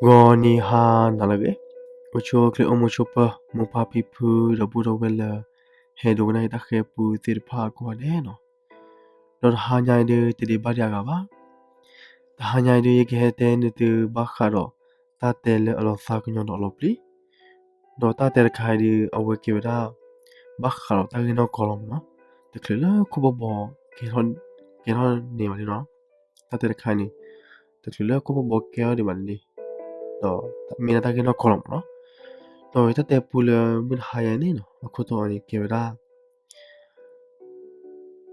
ဂီၤနံၤဟါနၤလၢအဂ့ၤ, အိၣ်ဆူၣ်အိၣ်ချ့အိၣ်မုာ်ဆိးပၢၤ မိၢ်ပၢ်ဖံဖုဒီပုၢ်ဒီဝဲၢ်လၢ ဟဲဒိကနၣ်က့ၤတၢ်ဃဲၤပူသ့ၣ်တဖၣ်ကိးဂၤဒဲးနီၤ, ဒီးတဟါညါအံၤဒုး တဒံးဘၣ်ဒံးအဂၤဘၣ်. တဟါညါအံၤဒုး ယကဟဲတဲန့ၢ်သုဘၣ်ဃးဒီး တၢ်တဲလၢအလီၤသးကညီၤဒီးအလီၤပျံၤ, ဒီးတၢ်တဲတခါအံၤဒုး အဝဲကဲဝဲဒၣ် ဘၣ်ဃးဒီးတၢ်ဂ့ၢ်နီၢ်ကီၢ်လီၤမးနီၤ, တချုးလၢခိၣ်ဘီဘီ ကဲထီၣ်န့ၢ်ဘၣ်န့ၣ်နီၤ, တၢ်တဲတခါအံၤန့ၣ် တချုးလၢခိၣ်ဘီဘီကဲထီၣ်ဒံးဘၣ်န့ၣ် ဒီးမ့ၢ်ဒၣ်တၢ်ဂ့ၢ်နီၢ်ကီၢ်လီၤမးနီၤ, ဒီးတၢ်တဲပူလၢမုၢ်တဟါညါန့ၣ်နီၤ အခိၣ်တီအံၤန့ၣ် ကဲဝဲဒၣ်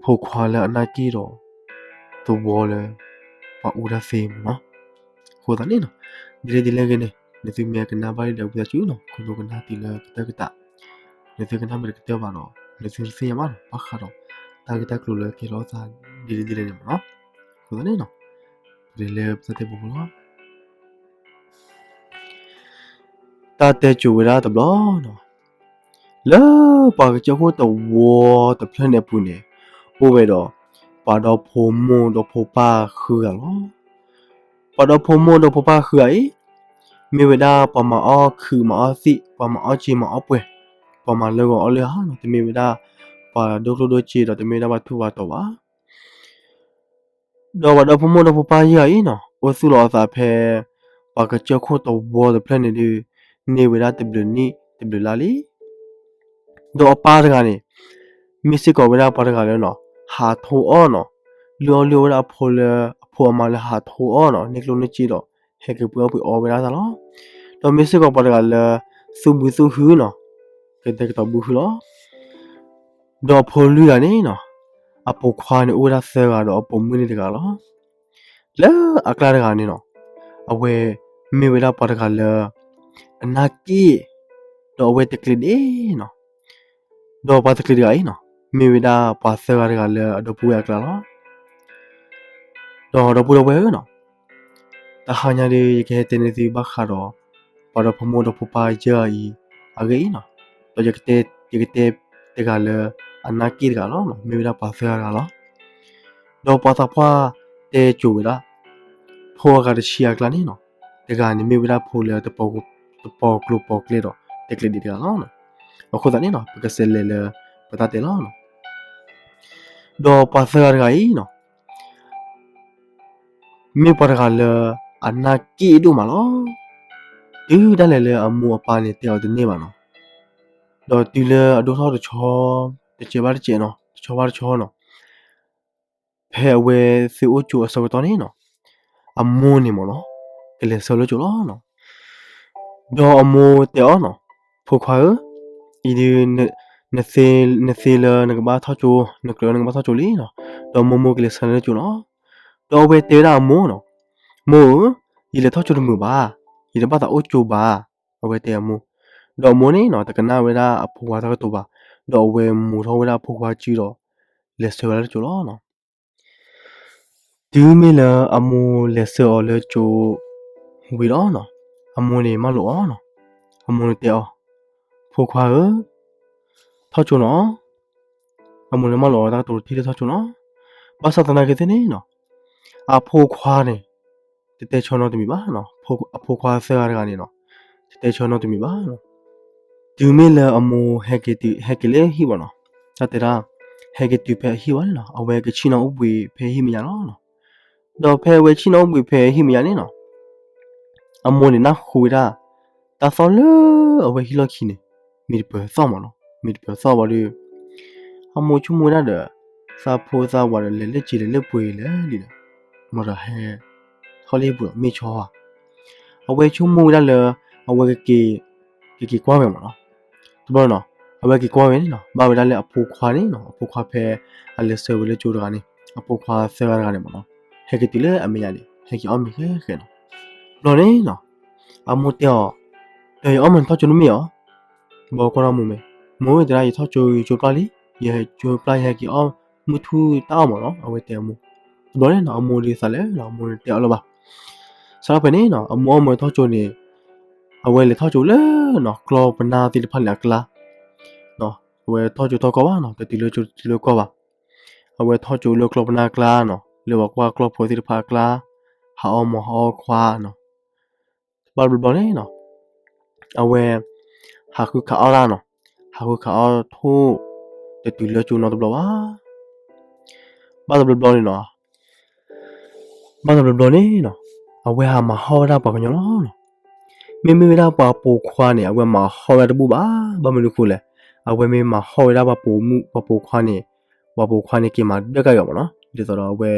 ဖိခွါလၢအနၢ်က့ၣ်ဒီး သဝီလၢ ပှၤအူတၢ်သ့မးနီၤ. အဃိသတးန့ၣ်နီၤ ဒ်လဲၣ်ဒ်လဲၣ်ဂ့ၤန့ၣ် နသုမ့ၢ်ကနၣ်ဘၣ်ဒံးဒီးဝံသးစူၤနီၤ ခိၣ်နူာ်ကနၣ်တုၤလၢကတၢၢ်ကတၢၢ်, နသုကနၣ်မ့ၢ်တကတၢၢ်ဘၣ်ဒီး နသုတသ့ၣ်ညါဘၣ်နီၤ ဘၣ်ဃးဒီး တၢ်ဂ့ၢ်တၢ်ကျိၤလၢကဲထီၣ်အသးဒ်လဲၣ်ဒ်လဲၣ်န့ၣ်မးနီၤ. အဃိသတးန့ၣ်နီၤ ပကလဲၤလၢပတၢ်တဲပူဖိလီၤ. တၢ်တဲကိၤဝဲဒၣ်တဘျီနီၤ, လၢပှၤကစၢၢ်ခိၣ်သဝီတဖျၢၣ်န့ၣ်အပူၤန့ၣ် အိၣ်ဝဲဒီး ပှၤဒီဖိမိၢ်ဒီဖိပၢ်ဃုဂၤလီၤ. ပှၤဒီဖိမိၢ်ဒီဖိပၢ်ဃုဂၤအံၤ မ့ၢ်ဝဲဒၣ်ပှၤမၤအီၣ်ခုးမၤအီၣ်သံၣ် ပှၤမၤအီၣ်စ့မၤအီၣ်ပှဲၤ ပှၤမၤလၢဂီၤအီၣ်လၢဟါနီၤ တမ့ၢ်ဝဲဒၣ် ပှၤဒိၣ်ကျိၣ်ဒိၣ်စ့ဒီးတမ့ၢ်ဝဲဒၣ်ပှၤထူးပှၤတီၤဘၣ်. ဒီးပှၤဒီဖိမိၢ်ဒီဖိပၢ်ယဲၢ်ဂၤအံၤနီၤ အိၣ်သူၣ်လီၤအသးဖဲ ပှၤကစၢၢ်ခိၣ်သဝီတဖျၢၣ်န့ၣ်ဒုး န့ၢ်ဝဲဒၣ်တဘျုးနံၣ်တဘျုးလါလံ. ဒီးအပၢ်တဂၤန့ၣ် မ့ၢ်စ့ၢ်ကီးဝဲဒၣ်ပှၤတဂၤလၢနီၤ ဟးထိအီၣ်နီၤ, လုၢ်အီၣ်လုၢ်အီဝဲဒၣ်အဖိလၢ အဖိအမါလၢဟးထိအီၣ်နီၤ န့ၢ်ကျိၣ်န့ၢ်စ့ဒီး ဟဲက့ၤပှ့ၤအီၣ်ပှ့ၤအီဝဲဒၣ်တၢ်လီၤ. ဒီးမ့ၢ်စ့ၢ်ကီးပှၤတဂၤလၢ သူၣ်ဘုသူၣ်ဟုနီၤ, ကတဲာ်ကတီၤဘုဟုလီၤ. ဒီးအဖိလွံၢ်ဂၤန့ၣ်နီၤ, အပိာ်ခွါန့ၣ်အိၣ်ဝဲဒၣ်သၢဂၤဒီးအပိာ်မုၣ်န့ၣ်တဂၤလီၤ. လၢအကျါတဂၤန့ၣ်နီၤ, အဝဲမ့ၢ်ဝဲဒၣ်ပှၤတဂၤလၢ အနၢ်က့ၣ်, ဒီးအဝဲတကျံးဒံးနီၤ. ဒီးပှၤတကျံးတဂၤအံၤနီၤ, မ့ၢ်ဝဲဒၣ်ပှၤသၢဂၤတဂၤလၢအဒီပုၢ်ဝဲၢ်အကျါလီၤ. ဒီးဒီပုၢ်ဒီဝဲၢ်ဧၢနီၤ, တဟါညါဒီး ယကဟဲတဲန့ၢ်သုဘၣ်ဃးဒီး ပှၤဒီဖိမိၢ်ဒီဖိပၢ်ယဲၢ်ဂၤအံၤ အဂ့ၢ်အံၤနီၤ, ဒီးယကတဲ ယကတဲတဂၤလၢ အနၢ်က့ၣ်တဂၤလီၤ, မ့ၢ်ဝဲဒၣ်ပှၤသၢဂၤတဂၤလီၤ. ဒီးပှၤသးပှၢ်တဲကိၤဝဲဒၣ် ဖိအဂၤတဆံအကျါန့ၣ်နီၤ, တဂၤန့ၣ်မ့ၢ်ဝဲဒၣ်ဖိလၢ တပီၤကျိၤပီၤကျဲဒီး တကျံးဒံးတဂၤလီၤ. အဃိသတးန့ၣ်နီၤ ပကစးလဲၤလၢ ပတၢ်တဲလီၤ. ဒီးပှၤသၢဂၤတဂၤအံၤနီၤ မ့ၢ်ပှၤတဂၤလၢ အနၢ်က့ၣ်ဒိၣ်မးလီၤ. တုၤဒၣ်လဲာ်လၢအမိၢ်အပၢ်န့ၣ်တဲအီၤတန့ၢ်ဘၣ်နီၤ, ဒီးတုၤလၢအဒိၣ်ထီၣ်တဆီ တစဲးဘၣ်တစဲးနီၤ, တဆီဘၣ်တဆီနီၤ, ဖဲအဝဲသ့ၣ်အိၣ်ကၠိအဆၢကတီၢ်န့ၣ်နီၤ, အမိၢ်န့ၣ်မ့ၢ်နီၤ ကလဲၤဆှၢလၢကၠိလီၤ. ဒီးအမိၢ်တဲအီၤနီၤ, ဖိခွါဧၢ, အံၤဒုး နသ့လၢနကဘၣ်ထီၣ်ကၠိ, နကြၢးလၢနကဘၣ်ထီၣ်ကၠိလံနီၤ. ဒီးမိၢ်မိၢ်ကလဲၤဆှၢလၢကၠိလီၤ. ဒီးအဝဲတဲဝဲဒၣ်အမိၢ်နီၤ, မိၢ်ဧၢ, ယလဲၤထီၣ်ကၠိတမုာ်ဘၣ်, ယတဘၣ်သးအိၣ်ကၠိဘၣ်, အဝဲတဲအမိၢ်. ဒီးအမိၢ်န့ၣ်နီၤ တကနၣ်ဝဲဒၣ်အဖိခွါတၢ်ကတိၤဘၣ်, ဒီးအဝဲမိၤထီၣ်ဝဲဒၣ်အဖိခွါစုဒီး လဲၤဆှၢဝဲဒၣ်လၢကၠိလီၤ. တုၤမ့ၢ်လၢအမိၢ်လဲၤဆှၢအီၤလၢကၠိဝံၤလီၤနီၤ, အမိၢ်န့ၣ်မၢလိာ်အီၤနီၤ, အမိၢ်န့ၣ်တဲအီၤ, ဖိခွါဧၢ, ထီၣ်ကၠိနီၤ. အမိၢ်န့ၣ်မၢလိာ်အီၤတၢ်ကတိၤတထံၣ်လၢထီၣ်ကၠိနီၤ. ဘၣ်ဆၣ်သနာ်က့သ့ၣ်န့ၣ်နီၤ, အဖိခွါန့ၣ် တတဲဆၢနီတမံၤဘၣ်နီၤ, အဖိခွါသၢဂၤတဂၤန့ၣ်နီၤ, တတဲဆၢနီတမံၤဘၣ်နီၤ. တုၤမ့ၢ်လၢအမိၢ်ဟဲက့ၤတုၤ ဟဲက့ၤလၢဟံၣ်ဘၣ်နီၤ, တၢ်တဲဒၣ် ဟဲက့ၤတုၤဖဲအဟံၣ်ဘၣ်န့ၣ်နီၤ, အဝဲကဆ့ၣ်နီၤအိၣ်ဘှံးဖဲဟံၣ်မဲာ်ညါလီၤနီၤ. ဒီးဖဲအဝဲဆ့ၣ်နီၤအိၣ်ဘှံးဖဲဟံၣ်မဲာ်ညါန့ၣ်နီၤ, အမိၢ်န့ၣ်နၢ်ဟူဝဲဒၣ် တၢ်သီၣ်လၢအဝဲဟံၣ်လီၢ်ခံန့ၣ် မ့ၢ်တပၢၤသီၣ်မးနီၤ, မ့ၢ်တပၢၤသီၣ်ဘၣ်ဒီး အမိၢ်ဆိကမိၣ်ဝဲဒၣ်ဒီး သးဖိသးဝးဒီး လဲၤလၢစံာ်လဲၤလၢပှ့ၤလဲၣ်လံဒီး မ့ၢ်ဒီးဟဲ ထီၣ်လၢဟံၣ်ပူၤဒီးမ့ၢ်ဆီဧါ. အဝဲဆိကမိၣ်ဝဲဒၣ်လၢ အဝဲကက့ၤ ကက့ၤကွၢ်ဝဲမးနီၤ. တဘျီနီၤ အဝဲက့ၤကွၢ်ဝဲန့ၣ်နီၤ ဘၣ်ဝဲဒၣ်လၢအဖိခွါန့ၣ်နီၤ, အဖိခွါဖဲအလဲၤဆှၢဝဲလၢကၠိတဂၤန့ၣ် အဖိခွါသၢဂၤတဂၤန့ၣ်မးနီၤ, ဟဲက့ၤတုၤလၢအမဲာ်ညါန့ၣ် ဟဲက့ၤအီၣ်မ့ၤဃဲဃဲနီၤ. တဘျီန့ၣ်နီၤ အမိၢ်တဲအီၤ ဒီးယအီၣ်မ့ၤထီၣ်ကၠိနမ့ၢ်အီၤ. ဘီကွၢ်ထီၣ်မိၢ်မ့ၢ် မိၢ်တဒၣ် ယထီၣ်ကၠိယကၠိပျၢ်လံ, ယကၠိပျၢ်ယဟဲက့ၤအီၣ်မုၢ်ထူၣ်တၢ်အီၣ်မးနီၤ အဝဲတဲအမိၢ်. တဘျီန့ၣ်နီၤ အမိၢ်ဒုးသးလဲၣ်နီၤ အမိၢ်တဲအီၤလၢၤဘၣ်. စးထီၣ်ဖဲန့ၣ်နီၤ အမိၢ်အီၣ်မ့ၤထီၣ်ကၠိန့ၣ် အဝဲလဲၤထီၣ်ကၠိလၢနီၤ ကျီၢ်ပနၢ်သ့ၣ်တဖၣ်န့ၣ်အကျါ, အဝဲထီၣ်ကၠိထီၣ်ကီၢ်ဘၣ်နီၤ တတုၤလၢကၠိတတုၤလၢကီၢ်ဘၣ်. အဝဲထီၣ်ကၠိလၢကျီၢ်ပနၢ်အကျါနီၤ လၢပှၤကွၢ်ကျီၢ်ဖိသ့ၣ်တဖၣ်အကျါ, ဟးအီၣ်မ့ၤဟးအီၣ်ခွါနီၤ. ဘၣ်တဘျီဘျီန့ၣ်နီၤ အဝဲ ဟးဃုခးအီၣ်တၢ်နီၤ, ဟးဃုခးအီၣ်ထိၣ် တတုၤလၢကၠိနီတဘျီဘၣ်. ဘၣ်တဘျီဘျီန့ၣ်နီၤ ဘၣ်တဘျီဘျီန့ၣ်နီၤ အဝဲဟးမၤဟီၣ်ဝဲဒၣ်ပှၤကညီလီၤနီၤ. မ့မ့ၢ်ဝဲဒၣ်ပှၤပိာ်ခွါန့ၣ် အဝဲမၤဟီၣ်ဝဲဒၣ်တဘူၣ်ဘၣ်. ဘၣ်မနုၤဃိလဲၣ်, အဝဲမ့ၢ်မၤဟီၣ်ဝဲဒၣ်ပှၤပိာ်မုၣ်ပှၤပိာ်ခွါန့ၣ် ပှၤပိာ်ခွါန့ၣ်က့ၤမၤဒၢၣ်ကါအီၤမ့ၢ်နီၤ. ဒ်သိးဒီးအဝဲ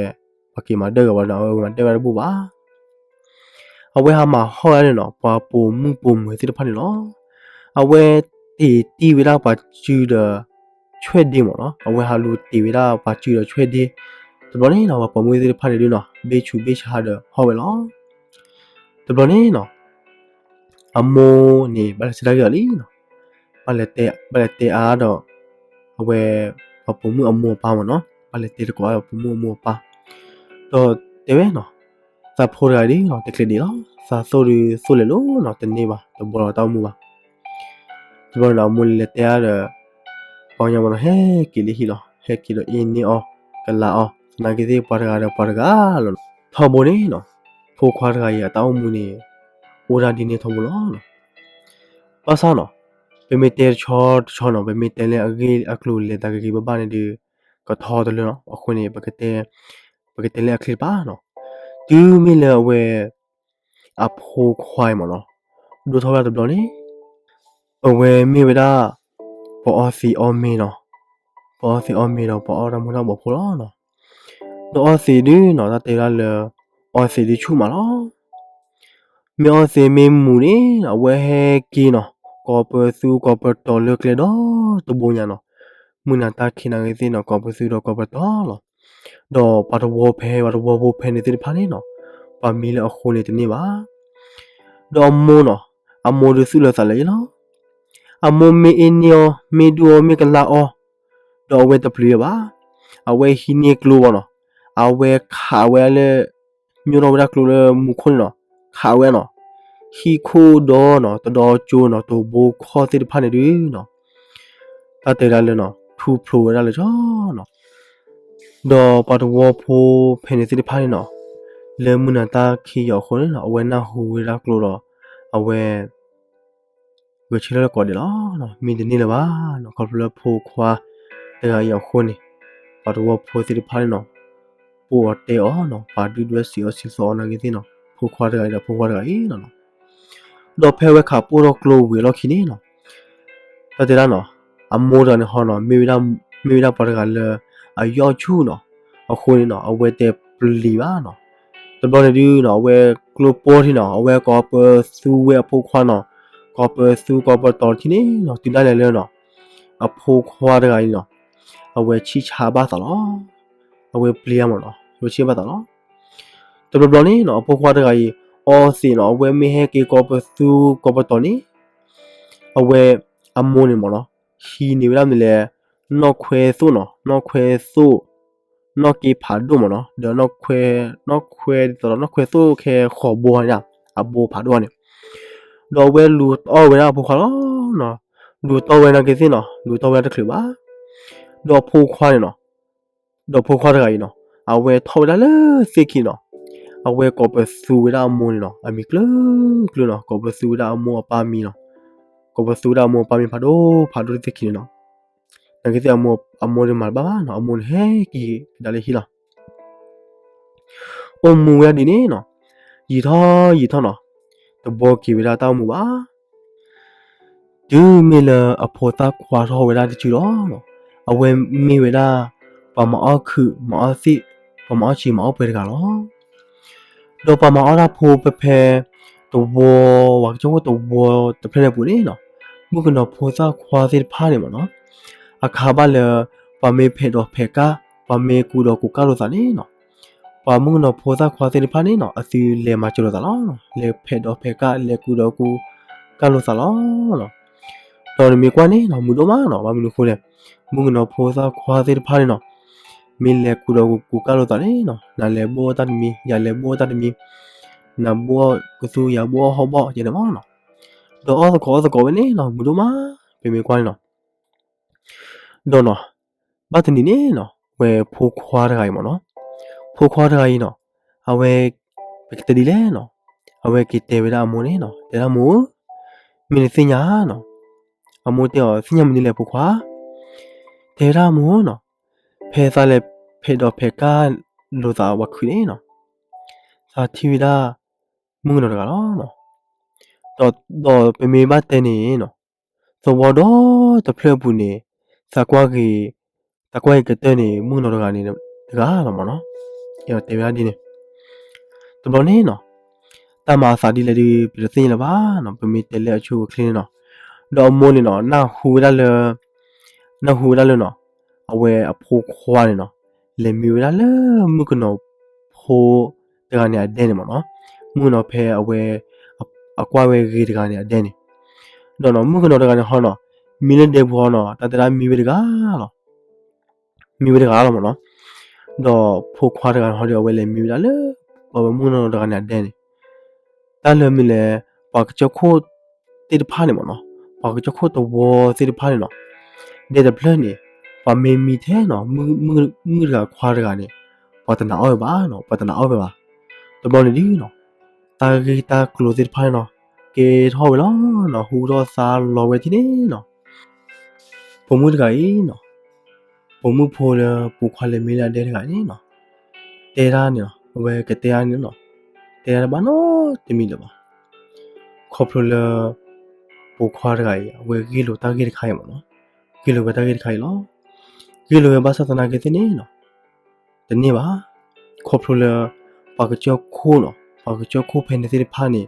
ပှၤက့ၤမၤဒၢၣ်ကါဝဲဒီး အဝဲမၤဒၢၣ်ဝဲဒၣ်တဘူၣ်ဘၣ်. အဝဲဟးမၤဟီၣ်ဝဲဒၣ်န့ၣ်နီၤ ပှၤပိာ်မုၣ်ပိာ်မၢၤသ့ၣ်တဖၣ်န့ၣ်လီၤ. အဝဲတ့ၢ်တံၢ်ဝဲဒၣ်ပှၤစုဒီး ဆွဲၣ်ဒ့မ့ၢ်နီၤ. အဝဲဟးလူၤတ့ၢ်ဝဲဒၣ်ပှၤစုဒီးဆွဲၣ်ဒ့ တဘျီန့ၣ်နီၤ ပှၤပိာ်မုၣ်သ့ၣ်တဖၣ်န့ၣ်ဒုးနီၤ ဘ့ၣ်ဆူးဘ့ၣ်ဆါဒီးဟီၣ်ဝဲလီၤ. တဘျီန့ၣ်နီၤ အမိၢ်န့ၣ် ဘၣ်လဲၤဆၢထၢၣ်က့ၤအီၤလံနီၤ. ဘၣ်လဲၤတဲအါဒီး အဝဲ ပှၤပိာ်မုၣ်အမိၢ်အပၢ်မ့ၢ်နီၤ. ဘၣ်လဲၤတဲသကိးဒီးပှၤပိာ်မုၣ်အမိၢ်အပၢ် ဒီးတဲဝဲနီၤ, သးဖိတဂၤဒုးနီၤ တချုးဒံးလီၤ. သးသိၣ်ဒုးသိၣ်လဲၤလိၤနီၤ တန့ၢ်ဘၣ် တဘှီလီၤတၢ်အိၣ်မူဘၣ်. တဘျီန့ၣ်ဒီး အမိၢ်န့ၣ်လဲၤတဲအါဒီး ပှၤကညီမ့ၢ်နီၤ ဟဲက့ၤလၢဟံၣ်လီၤ. ဟဲက့ၤဒီးအ့န့ၢ်အီၤ ကလးအီၤ သနာ်က့သ့ၣ်ပှၤတဂၤဒီးပှၤတဂၤလီၤနီၤ. ထီဘိန့ၣ်နီၤ ဖိခွါတဂၤအံၤအတၢ်အိၣ်မူန့ၣ် အိၣ်ဒၣ်ဒ်န့ၣ်ထီဘိလီၤနီၤ. ဘၣ်ဆၣ်နီၤ ပမ့ၢ်တဲတဆီတဆီနီၤ ပမ့ၢ်တဲလၢအဂ့ၢ်အကျိၤလဲၤတၢ်ဂ့ၤဂ့ၤဘၣ်ဘၣ်န့ၣ်ဒီး ကထီတလၢနီၤ. အဃိန့ၣ် ပကတဲလၢအချ့တပၤနီၤ. တုၤမ့ၢ်လၢအဝဲ အဖိခွါအံၤမ့ၢ်နီၤ ဒိၣ်ထီၣ်ဝဲဒၣ်တဘျီန့ၣ် အဝဲမ့ၢ်ဝဲဒၣ် ပှၤအီသံးအီမ့ၤနီၤ. ပှၤအီသံးအီမ့ၤဒီးပှၤအီတၢ်မူၤတၢ်ဘှီးဖိလီၤနီၤ. ဒီးအီသံးဒုးနီၤ တၢ်တဲဝဲဒၣ်လၢ အီသံးဒုးဆူၣ်မးလီၤ. မ့ၢ်အီသံးမ့ၢ်မူၤန့ၣ် အဝဲဟဲက့ၤနီၤ ကိးပသူကိးပတီၤလၢကျဲဒီး တဘိညါနီၤ. မုၢ်နၤတၢ်ခံးနၤဂ့ၤသ့ၣ်နီၤ ကိးပသူဒီးကိးပတီၤလီၤ. ဒီးပှၤတဝီဖဲ ပှၤတဝီဖိဖဲန့ၣ်သ့ၣ်တဖၣ်န့ၣ်နီၤ ပှၤမံလၢအဃိန့ၣ်တန့ၢ်ဘၣ်. ဒီးအမိၢ်နီၤ အမိၢ်ဒုးသူၣ်လၢသးလၢယလီၤ. အမိၢ်မ့ၢ်အ့န့ၢ်အီၤ မ့ၢ်ဒူၣ်အီၤ မ့ၢ်ကလးအီၤ ဒီးအဝဲတပျံၤဝဲဘၣ်. အဝဲဟံးန့ၢ်ကျိဘၣ်နီၤ. အဝဲခးဝဲလၢ ညိၣ်ထီၣ်ဝဲဒၣ်ကျိလၢမူခိၣ်န့ၣ်နီၤ. ခးဝဲနီၤ. ဟံၣ်ခိၣ်ဒီးနီၤ တဒီကၠိနီၤ တိၤဘိခီၣ်သ့ၣ်တဖၣ်န့ၣ်ဒုးနီၤ တၢ်တဲဒၣ်လၢနီၤ ထူဖျိဝဲဒၣ်လၢကၠီနီၤ. ဒီးပှၤတဝီဖိဖဲန့ၣ်သ့ၣ်တဖၣ်န့ၣ်နီၤ လၢမုၢ်နၤတၢ်ခံးယီၤအဃိန့ၣ်နီၤ အဝဲနၢ်ဟူဝဲဒၣ်ကျိဒီး အဝဲ ဂဲၤဆၢထၢၣ်လၢကိးဒဲးလီၤ. မ့ၢ်တန့ၢ်လၢၤဘၣ်နီၤ ခီဖျိလၢဖိခွါတဂၤအံၤအဃိန့ၣ် ပှၤတဝီဖိသ့ၣ်တဖၣ်န့ၣ်နီၤ ပိာ်အီၤတဲအီၤနီၤ ပာ်ဒုၣ်ဒွဲၣ်စံးအီၣ်စံးသီအီၤနာ်က့သ့ၣ်နီၤ ဖိခွါတဂၤအံၤဒီးဖိခွါတဂၤအံၤလီၤနီၤ. ဒီးဖဲအဝဲခးပိာ်ထီၣ်ကျိဝံၤအလီၢ်ခံန့ၣ်နီၤ တၢ်တဲဒၣ်နီၤ အမိၢ်တဂၤန့ၣ်ဟီနီၤ မ့ၢ်ဝဲဒၣ်ပှၤတဂၤလၢ အယီၣ်ဆူၣ်နီၤ အဃိန့ၣ်နီၤ အဝဲတဲပျံၤဘၣ်နီၤ. တဘျီန့ၣ်ဒုးနီၤ အဝဲကျိပိာ်ထံနီၤ အဝဲကိးပသူဝဲအဖိခွါနီၤ ကိးပသူကိးပတီၤထံန့ၣ်နီၤ တုၤဒၣ်လဲာ်လၢနီၤ အဖိခွါတဂၤအံၤနီၤ အဝဲဆံၣ်ဆါဘၣ်သးလီၤ. အဝဲပျံၤမ့ၢ်နီၤ အဝဲဆံၣ်ဘၣ်သးလီၤ. တဘျီဘျီန့ၣ်နီၤ အဖိခွါတဂၤအံၤ အီသံးနီၤ အဝဲမ့ၢ်ဟဲက့ၤကိးပသူကိးပတီၤန့ၣ် အဝဲအမိၢ်န့ၣ်မ့ၢ်နီၤ ဟံးန့ၢ်ဝဲဒၣ်မနုၤလဲၣ် နီၣ်ခွဲသိၣ်နီၤ နီၣ်ခွဲသိၣ် နီၣ်က့ဖးဒိၣ်မ့ၢ်နီၤ ဒီးနီၣ်ခွဲ နီၣ်ခွဲဒ်သိးဒီး နီၣ်ခွဲသိၣ်ခဲဃီၤဘိန့ၣ် အဘိဖးဒိၣ်န့ၣ် ဒီးအဝဲလူၤတီၢ်ဝဲဒၣ်အဖိခွါလီၤ. လူၤတီၢ်ဝဲနာ်က့သ့ၣ်နီၤ လူၤတီၢ်ဝဲဒၣ်တချုးဘၣ် ဒီးအဖိခွါန့ၣ်နီၤ ဒီးဖိခွါတဂၤအံၤနီၤ အဝဲထီၣ်ဝဲဒၣ်လၢသ့ၣ်ခံနီၤ အဝဲကိးပသူဝဲဒၣ်အမိၢ်န့ၣ်နီၤ အမံၤကျၢၤကျၢၤနီၤ ကိးပသူဝဲဒၣ်အမိၢ်အပၢ်မံၤနီၤ ကိးပသူဝဲဒၣ်အမိၢ်အပၢ်မံၤဖးဒိၣ်ဖးဒိၣ်တသ့ၣ်ခံန့ၣ်နီၤ နာ်က့သ့ၣ်အမိၢ် အမိၢ်န့ၣ်မၤတဘၣ်ဘၣ်နီၤ အမိၢ်န့ၣ်ဟဲက့ၤကဒါလၢဟံၣ်လီၤ. အိၣ်မူဝဲဒၣ်ဒ်န့ၣ်နီၤ ယံာ်ထီၣ်ယံာ်ထီၣ်နီၤ တဘှီက့ၤဝဲဒၣ်တၢ်အိၣ်မူဘၣ် တုၤမ့ၢ်လၢအဖိသၣ်ခွါထီၣ်ဝဲဒၣ်တစုလီၤ. အဝဲမ့ၢ်ဝဲဒၣ် ပှၤမၤအီၣ်ခုးမၤအီၣ်သ့ၣ် ပှၤမၤအီၣ်ဆံးမၤအီၣ်ပှဲၤတဂၤလီၤ. ဒီးပှၤမၤအီၣ်တၢ်ဖိဖဲဖဲ တဝီ ပှၤကစၢ်ဖိတဝီတဖျၢၣ်န့ၣ်အပူၤန့ၣ်နီၤ မုၣ်ကနီၤဖိသၣ်ခွါသ့ၣ်တဖၣ်န့ၣ်မ့ၢ်နီၤ အခါဘၣ်လၢ ပှၤမ့ၢ်ဖဲးဒီးဖဲးကၢ် ပှၤမ့ၢ်ကူဒီးကူကၢ်လိာ်သးန့ၣ်နီၤ ပှၤမုၣ်ကနီၤဖိသၣ်ခွါသ့ၣ်တဖၣ်န့ၣ်နီၤ အသုလဲၤမၤစၢၤလိာ်သးလီၤ. လဲၤဖဲးဒီးဖဲးကၢ် လဲၤကူဒီးကူကၢ်လိာ်သးလီၤ. ဒီးနမ့ၢ်ကွၢ်န့ၣ်နီၤ မုာ်ဒိၣ်မးနီၤ ဘၣ်မနုၤအဃိလဲၣ် မုၣ်ကနီၤဖိသၣ်ခွါသ့ၣ်တဖၣ်န့ၣ်နီၤ မ့ၢ်လဲၤကူဒီးကူကၢ်လိာ်သးန့ၣ်နီၤ နၤလဲၤဘိၣ်တၢ်တမံၤ ယၤလဲၤဘိၣ်တၢ်တမံၤ နဘိၣ်ကသူ ယၤဘိၣ်ဟီၣ်ဘီၣ် ယဲန့ၣ်မ့ၢ်နီၤ ဒီးအီၣ်သကိးအီၣ်သကိးဝဲန့ၣ်နီၤ မုာ်ဒိၣ်မး ပမ့ၢ်ကွၢ်န့ၣ်နီၤ ဒီးနီၤ ဘၣ်တနံၤန့ၣ်နီၤ ဝဲဖိခွါတဂၤအံၤမ့ၢ်နီၤ ဖိခွါတဂၤအံၤနီၤ အဝဲ ပကတဲဒ်လဲၣ်နီၤ အဝဲက့ၤတဲဝဲဒၣ်အမိၢ်န့ၣ်နီၤ, တဲဒၣ်မိၢ်ဧၢ, မ့ၢ်နသ့ၣ်ညါနီၤ. အမိၢ်တဲအီၤ သ့ၣ်ညါမနုၤလဲၣ်ဖိခွါ, တဲဝဲဒၣ်မိၢ်နီၤ, ဖဲသးလဲၤဖဲးဒီးဖဲးကၢ်လိာ်သးဝဲခုၣ်န့ၣ်နီၤ, သးထံၣ်ဝဲဒၣ် မုၣ်ကနီၤတဂၤလီၤ. ဒီးပမ့ၢ်ဘၣ်တဲန့ၣ်နီၤ, သဝီဒီတဖျၢၣ်အပူၤန့ၣ်, သးကွၢ်ဂ့ၤ, သးကွၢ်ဂ့ၤကတၢၢ်န့ၣ် မုၣ်ကနီၤတဂၤန့ၣ်တဂၤလီၤမ့ၢ်နီၤ. အဲၣ်ဒိးတဲဝဲဒၣ်ဒ်န့ၣ်, တဘျီန့ၣ်နီၤ, တၢ်မၤအသးဒ်လဲၣ်ဒီး ပတသ့ၣ်ညါလၢၤဘၣ်နီၤ, ပမ့ၢ်တဲလၢအဆိအချ့န့ၣ်နီၤ. ဒီးအမိၢ်န့ၣ်နီၤ နၢ်ဟူဝဲဒၣ်လၢ, နၢ်ဟူဝဲဒၣ်လၢနီၤ, အဝဲအဖိခွါန့ၣ်နီၤ, လဲၤမံဝဲဒၣ်လၢမုၣ်ကနီၤဖိတဂၤန့ၣ်အဒဲန့ၣ်မ့ၢ်နီၤ, မုၣ်ကနီၤဖဲအဝဲ အကွၢ်ဝဲဂ့ၤတဂၤန့ၣ်အဒဲန့ၣ်, ဒီးနီၤမုၣ်ကနီၤတဂၤန့ၣ်ဟီနီၤ, မံလၢဒဲပူၤဟီနီၤ, တၢ်တဲဒၣ်မံဝဲတဂၤလီၤ, မံဝဲတဂၤလီၤမ့ၢ်နီၤ. ဒီးဖိခွါတဂၤန့ၣ်ဟီဒီး အဝဲလဲၤမံဝဲဒၣ်လၢ အဝဲမုၣ်ကနီၤတဂၤန့ၣ်အဒဲန့ၣ်, တၢ်လၢမ့ၢ်လဲၣ်, ပှၤကစၢၢ်ခိၣ်သ့ၣ်တဖၣ်န့ၣ်မ့ၢ်နီၤ, ပှၤကစၢၢ်ခိၣ်သဝီသ့ၣ်တဖၣ်န့ၣ်နီၤ, ဒဲတဖျၢၣ်န့ၣ်, ပှၤမ့ၢ်မံထဲနီၤ, မုၣ်တဂၤခွါတဂၤန့ၣ်, ပှၤတနာ်အီၣ်ဝဲဘၣ်နီၤ, ပှၤတနာ်အီၣ်ဝဲဘၣ်. တဘျီန့ၣ်ဒ်နီၤ, တၢ်ဂ့ၢ်တၢ်ကျိၤသ့ၣ်တဖၣ်န့ၣ်နီၤ, ကဲထီၣ်ဝဲလီၤနီၤ, ဟူထီၣ်သါလီၤဝဲဒ်န့ၣ်နီၤ. ပိာ်မုၣ်တဂၤအံၤနီၤ, ပိာ်မုၣ်ဖိလၢပိာ်ခွါလဲၤမံလၢအဒဲတဂၤန့ၣ်နီၤ, တဲဒၣ်န့ၣ်နီၤ, အဝဲကတဲဒၣ်န့ၣ်နီၤ, တဲဒၣ်တဘၣ်နီတမံၤလၢၤဘၣ်. ခီဖျိလၢ ပိာ်ခွါတဂၤအံၤ အဝဲဂ့ၢ်လိာ်တၢ်ဂ့ၢ်တခါအံၤမ့ၢ်နီၤ, ဂ့ၢ်လိာ်ဝဲတၢ်ဂ့ၢ်တခါအံၤလီၤ. ဂ့ၢ်လိာ်ဝဲဘၣ်ဆၣ်သနာ်က့သ့ၣ်န့ၣ်နီၤ, တန့ၢ်ဘၣ်. ခီဖျိလၢ ပှၤကစၢၢ်ခိၣ်နီၤ, ပှၤကစၢၢ်ခိၣ်ဖဲန့ၣ်သ့ၣ်တဖၣ်န့ၣ်,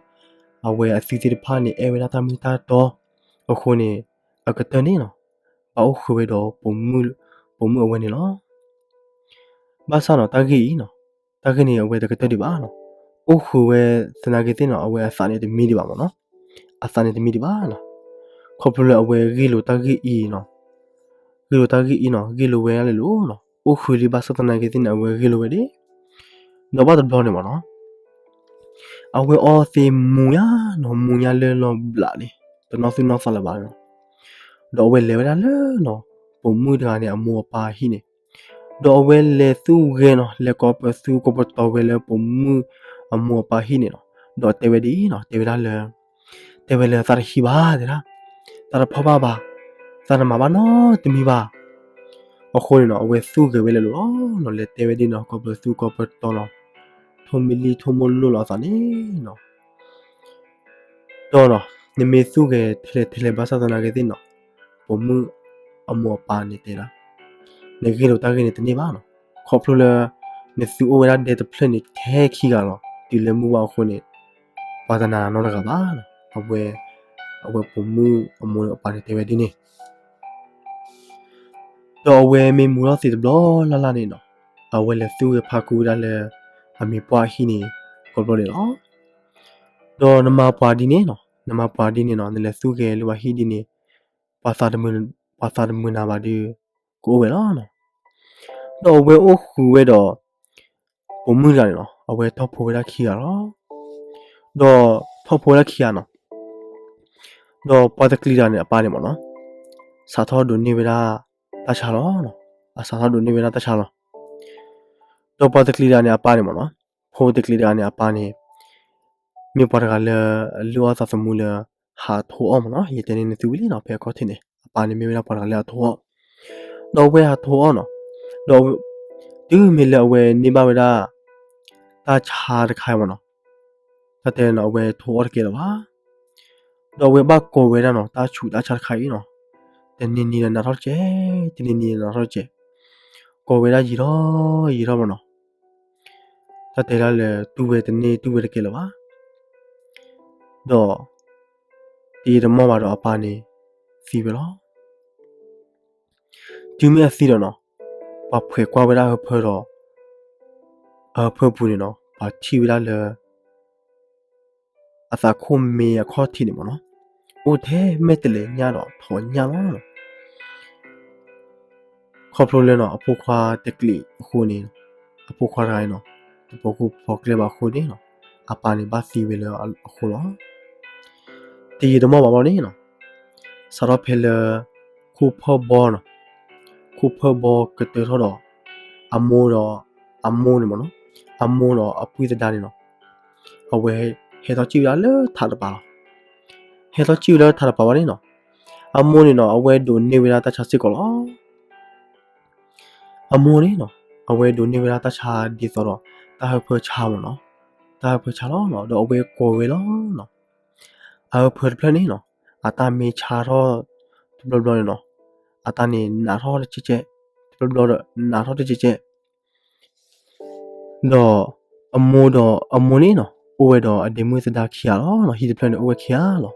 အဝဲအသုသ့ၣ်တဖၣ်န့ၣ် အဲၣ်ဝဲဒၣ်တၢ်မ့ၢ်တၢ်တီအဃိန့ၣ်, အကတၢၢ်န့ၣ်နီၤ, ဘၣ်အိၣ်ဃုာ်ဝဲဒီး ပိာ်မုၣ်အဝဲန့ၣ်လီၤ. ဘၣ်ဆၣ်နီၤ တၢ်ဂ့ၢ်အံၤနီၤ, တၢ်ဂ့ၢ်န့ၣ် အဝဲတကတၢၢ်ဒံးဘၣ်နီၤ, အိၣ်ဃုာ်ဝဲသနာ်က့သ့ၣ်နီၤ, အဝဲအသးန့ၣ်တမံဒံးဘၣ်မ့ၢ်နီၤ, အသးန့ၣ်တမံဒံးဘၣ်နီၤ. ခီဖျိလၢအဝဲဂ့ၢ်လိာ်တၢ်ဂ့ၢ်အံၤနီၤ, ဂ့ၢ်လိာ်တၢ်ဂ့ၢ်အံၤနီၤ, ဂ့ၢ်လိာ်ဝဲဒၣ်လဲာ်လီၤနီၤ, အိၣ်ဃုာ်လံဘၣ်ဆၣ်သနာ်က့သ့ၣ်န့ၣ် အဝဲဂ့ၢ်လိာ်ဝဲဒၣ်, ဒီးဘၣ်တဘျီန့ၣ်မ့ၢ်နီၤ, အဝဲအီသံးမူညါနီၤ, မူညါလၢလီၤဘျးန့ၣ်, တနီၣ်သူၣ်နီၣ်သးလၢၤဘၣ်နီၤ. ဒီးအဝဲလဲၤဝဲဒၣ်လၢနီၤ, ပိာ်မုၣ်တဂၤန့ၣ် အမိၢ်အပၢ်ဟံၣ်န့ၣ်, ဒီးအဝဲလဲၤသူၣ်ဂဲၤနီၤ, လဲၤကိးပသူကိးပတီၤဝဲလၢပိာ်မုၣ်အမိၢ်အပၢ်ဟံၣ်န့ၣ်နီၤ, ဒီးတဲဝဲဒ်အံၤနီၤ, တဲဝဲဒၣ်လၢ တဲဝဲလၢသးတဟံးဘၣ်တဲဒၣ်, သးတဖီၣ်ဘၣ်ဘၣ်, သးတမၤဘၣ်နီတမံၤဘၣ်. အဃိန့ၣ်နီၤ အဝဲသူၣ်ဂဲၤဝဲလဲၤလိၤလီၤ, လဲၤတဲဝဲဒ်နီၤ, ကိးပသူကိးပတီၤလီၤ, ထိၣ်မံလံထိၣ်မိၢ်လိၢ်လီၤအသးန့ၣ်နီၤ. ဒီးနီၤ, နမ့ၢ်သူၣ်ဂဲၤထဲလဲၣ်ထဲလဲၣ်ဘၣ်ဆၣ်သနာ်က့သ့ၣ်နီၤ, ပိာ်မုၣ်အမိၢ်အပၢ်န့ၣ်တဲဒၣ်, နဂ့ၢ်လိာ်တၢ်ဂ့ၢ်န့ၣ်တန့ၢ်ဘၣ်နီၤ, ခီဖျိလၢ နသုအိၣ်ဝဲဒၣ်ဒဲတဖျၢၣ်န့ၣ် ထဲခံဂၤလီၤ, တုၤလၢမုၢ်ဝါအဃိန့ၣ် ပှၤတနာ်နီတဂၤဘၣ်နီၤ. အဝဲ, အဝဲပိာ်မုၣ်အမိၢ်အပၢ်န့ၣ်တဲဝဲဒ်န့ၣ်. ဒီးအဝဲမ့ၢ်မူထီၣ်သံးတဘျီလၢ်လၢ်န့ၣ်နီၤ, အဝဲလဲၤသူၣ်ဂဲၤဖးကူဝဲဒၣ်လၢ အမံၤပှၢ်အဟံၣ်န့ၣ် ကိးဘျီန့ၣ်လီၤ. ဒီးနမၤပှၤဒ်န့ၣ်နီၤ, နမၤပှၤဒ်န့ၣ်နီၤ, နလဲၤသူၣ်ဂဲၤလၢပှၤဟံၣ်ဒ်န့ၣ်, ပှၤသးတမုာ်, ပှၤသးတမုာ်နၤဘၣ်ဒီး ကအိၣ်ဝဲလီၤနီၤ. ဒီးအဝဲအိၣ်ဃုာ်ဝဲဒီး ပိာ်မုၣ်တဂၤန့ၣ်နီၤ, အဝဲထီၣ်ဖိဝဲဒၣ်ခံဂၤလီၤ. ဒီးထီၣ်ဖိဝဲဒၣ်ခံဂၤနီၤ, ဒီးပှၤတကျံၤတဂၤန့ၣ်အပၢ်န့ၣ်မ့ၢ်နီၤ, စးထီၣ်ဒိးန့ၢ်ဝဲဒၣ်တၢ်ဆါလီၤ. အစးထီၣ်ဒိးန့ၢ်ဝဲဒၣ်တၢ်ဆါလီၤ. ဒီးပှၤတကျံၤတဂၤန့ၣ်အပၢ်န့ၣ်မ့ၢ်နီၤ, ဖိတကျံၤတဂၤန့ၣ်အပၢ်န့ၣ် မ့ၢ်ပှၤတဂၤလၢအလုၢ်အီၣ်သးသမူလၢ ဟးထိးအီၣ်မ့ၢ်နီၤ, ယတဲန့ၢ်နသုဝံၤလံနီၤ, ဖဲအခီၣ်ထံးန့ၣ် အပၢ်န့ၣ်မ့ၢ်ဝဲဒၣ်ပှၤတဂၤလၢအထိးအီၣ်, ဒီးအဝဲဟးထိးအီၣ်နီၤ, ဒီးတုၤမ့ၢ်လၢအဝဲန့ၢ်ဘၣ်ဝဲဒၣ် တၢ်ဆါတခါအံၤမ့ၢ်နီၤ, တၢ်တဲနီၤ အဝဲထိးအီၣ်တကဲလၢၤဘၣ်. ဒီးအဝဲဘၣ်ကိးဝဲဒၣ်နီၤ တၢ်ဆူးတၢ်ဆါတခါအံၤနီၤ, တနံၤနံၤဒီးနၤထီၣ်တကဲး, တနံၤနံၤဒီးနၤထီၣ်တကဲး, ကိးဝဲဒၣ်ယံာ်ထီၣ်ယံာ်ထီၣ်မ့ၢ်နီၤ, တၢ်တဲဒၣ်လၢ တူၢ်ဝဲတန့ၢ်တူၢ်ဝဲတကဲလၢၤဘၣ်. ဒီး တယံာ်တမီၢ်ဘၣ်ဒီးအပၢ်န့ၣ် သံဝဲလီၤ. တုၤမ့ၢ်အသံဒီးနီၤ, ပှၤဖှဲးကွၢ်ဝဲဒၣ်အဟၢဖၢဒီး အဟၢဖၢပူၤန့ၣ်နီၤ ပှၤထံၣ်ဝဲဒၣ်လၢ အသးခိၣ်မ့ၢ်အခီၣ်ထံးန့ၣ်မ့ၢ်နီၤ, အိၣ်ထဲမဲာ်တဲးလဲးညၣ်ဒီးထိးညၣ်လီၤ. ခီဖျိလၢနီၤ အဖိခွါတကျံးအဃိန့ၣ်, အဖိခွါတဂၤအံၤနီၤ, တပိာ်ခိၣ်ပိာ်ကျဲဘၣ်အဃိန့ၣ်နီၤ, အပၢ်န့ၣ်ဘၣ်သံဝဲလၢအဃိလီၤ. တယံာ်တမီၢ်ဘၣ်ဘၣ်န့ၣ်နီၤ, စးထီၣ်ဖဲလၢ ခိၣ်ဖၢၣ်ဘီနီၤ, ခိၣ်ဖၢၣ်ဘီကတၢၢ်ထီၣ်ဒီး အမိၢ်ဒီး အမိၢ်န့ၣ်မ့ၢ်နီၤ, အမိၢ်ဒီးအပုၢ်သဒါန့ၣ်နီၤ, အဝဲ ဟဲထီၣ်စံၣ်ဝဲဒၣ်လၢထးတပၤလီၤ. ဟဲထီၣ်စံၣ်ဝဲဒၣ်လၢထးတပၤဘၣ်န့ၣ်နီၤ, အမိၢ်န့ၣ်နီၤ အဝဲဒိးန့ၢ်ဝဲဒၣ်တၢ်ဆါစ့ၢ်ကီးလီၤ. အမိၢ်န့ၣ်နီၤ အဝဲဒိးန့ၢ်ဝဲဒၣ်တၢ်ဆါဒ်သိးဒီး တၢ်ဟၢဖၢဆါမ့ၢ်နီၤ, တၢ်ဟၢဖၢဆါလီၤနီၤ, ဒီးအဝဲကိးဝဲလီၤနီၤ. အဟၢဖၢတဖျၢၣ်န့ၣ်နီၤ အတၢ်မ့ၢ်ဆါထီၣ်တဘျီဘျီန့ၣ်နီၤ, အတၢ်န့ၣ်နးထီၣ်တကဲးကဲး, တဘျီဘျီဒီးနးထီၣ်တကဲးကဲး ဒီးအမိၢ်ဒီးအမိၢ်န့ၣ်နီၤ အိၣ်ဝဲဒီးအဒ့မုၣ်သဒါခံဂၤလီၤနီၤ, ဟံၣ်တဖျၢၣ်န့ၣ်အိၣ်ဝဲခံဂၤလီၤ.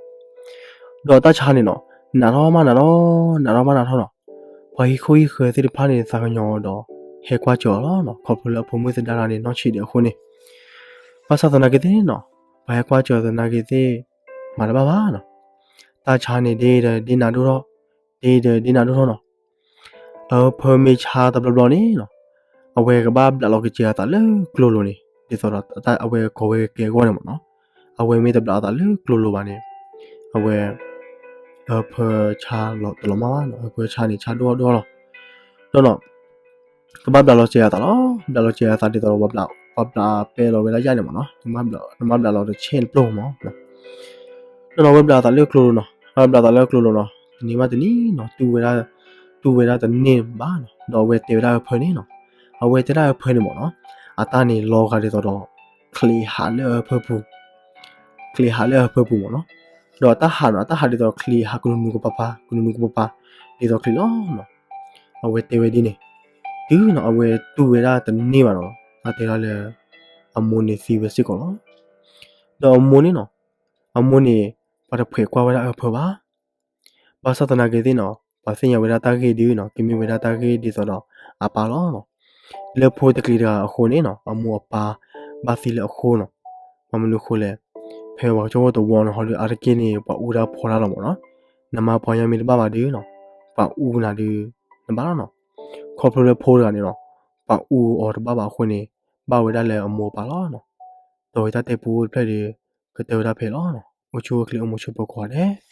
ဒီးတၢ်ဆါန့ၣ်နီၤ နးထီၣ်မးနးထီၣ်, နးထီၣ်မးနးထီၣ်နီၤ, ပှၤဟံၣ်ခိၣ်ဟံၣ်ဃၢၤသ့ၣ်တဖၣ်န့ၣ် သးကညီၤဒီး ဟဲကွၢ်စၢၤအီၤလီၤနီၤ, ခီဖျိလၢအဖိမုၣ်သဒါတဂၤန့ၣ် နီၢ်ဆံးဒံးအဃိန့ၣ်, ဘၣ်ဆၣ်သနာ်က့သ့ၣ်နီၤ ပှၤဟဲကွၢ်စၢၤသနာ်က့သ့ၣ် မၤတဘၣ်ဘၣ်နီၤ. တၢ်ဆါန့ၣ်ဒ့ဒီးဒ့နးဒိၣ်ထီၣ်, ဒ့ဒီးဒ့နးဒိၣ်ထီၣ်နီၤ. အဟၢဖၢမ့ၢ်ဆါတဘျီဘျီန့ၣ်နီၤ အဝဲကဘၣ်ဘျးလီၤကစၢၤအသးလၢကျိလိၤန့ၣ် ဒ်သိးဒီးအဝဲကိးဝဲကဲကဲအဂီၢ်န့ၣ်မ့ၢ်နီၤ, အဝဲမ့ၢ်တဘျးအသးလၢကျိလိၤဘၣ်န့ၣ် အဝဲ အဟၢဖၢဆါလီၤတလီၤမၢ်ဘၣ်နီၤ, အဟၢဖၢဆါန့ၣ်ဆါဒိၣ်ထီၣ်ဒိၣ်ထီၣ်လီၤ. ဒီးနီၤ ကဘၣ်ဘျးလီၤကစၢၤအသးလီၤ, ဘျးလီၤကစၢၤအသးဒ်သိးဒီး ပှၤဘျးပဲလီၤဝဲဒၣ်ယဲၢ်န့ၣ်မ့ၢ်နီၤ, နမ့ၢ်ဘျးလီၤတဆဲးနပျိၢ်မ့ၢ်နီၤ. ဒီးနီၤ အဝဲဘျးအသးလၢကျိလိၤနီၤ, အဝဲဘျးအသးလၢကျိလိၤနီၤ, တနံၤဘၣ်တနံၤနီၤ တူၢ်ဝဲဒၣ်တန့ၢ်ဘၣ်နီၤ, ဒီးအဝဲတဲဝဲဒၣ်အဟၢဖၢန့ၣ်နီၤ, အဝဲတဲဒၣ်အဟၢဖၢန့ၣ်မ့ၢ်နီၤ, အတၢ်န့ၣ်လီၤဂာ်ဒ်သိးဒီး ချံးဟးလၢအဟၢဖၢပူၤ, ချံးဟးလၢအဟၢဖၢပူၤမ့ၢ်နီၤ. ဒီးအတၢ်ဟးနီၤ အတၢ်ဟးဒ်သိးချံးဟးကနူၤနူၤကပၤပၤ ကနူၤနူၤကပၤပၤ ဒ်သိးချံးလီၤနီၤ. အဝဲတဲဝဲဒ်န့ၣ်, တုၤနီၤ အဝဲတူၢ်ဝဲဒၣ်တန့ၢ်ဘၣ်ဒီး အတဲဒၣ်လၢ အမိၢ်န့ၣ်သံဝဲစ့ၢ်ကီးလီၤ. ဒီးအမိၢ်န့ၣ်နီၤ, အမိၢ်န့ၣ် ပှၤတဖှဲးကွၢ်ဝဲဒၣ်အဟၢဖၢဘၣ်. ဘၣ်ဆၣ်သနာ်က့သ့ၣ်နီၤ ပှၤသ့ၣ်ညါဝဲဒၣ်တၢ်ဂ့ၢ်ဒုနီၤ ကမ့ၢ်ဝဲဒၣ်တၢ်ဂ့ၢ်ဒ်သိးဒီးအပၢ်လီၤနီၤ. လၢဖိတကလံၤတဂၤအဃိန့ၣ်နီၤ အမိၢ်အပၢ်ဘၣ်သံလၢအဃိနီၤ. ဘၣ်မနုၤအဃိလဲၣ်, ဖဲပှၤကၠိဖိတဝီန့ၣ် ဟီဒုးအါတက့ၢ်န့ၣ် ပှၤအူတၢ်ဖီတၢ်လီၤမ့ၢ်နီၤ. နမါပှၤညီမ့ၢ်တဘၣ်ဘၣ်ဒုနီၤ ပှၤအူနၤဒု နဘၣ်လီၤနီၤ. ခီဖျိလၢဖိတဂၤန့ၣ်နီၤ ပှၤအူအီၤတဘၣ်ဘၣ်အဃိန့ၣ် ဘၣ်ဝဲဒၣ်လၢအမိၢ်အပၢ်လီၤနီၤ. ဒီးဝဲတၢ်တဲပူတဖျၢၣ်ဒီး ကတၢၢ်ဝဲဒၣ်ဖဲလီၤနီၤ. အိၣ်ဆူၣ်အိၣ်ချ့အိၣ်မူဆိးပၢၤကိးဂၤဒဲး.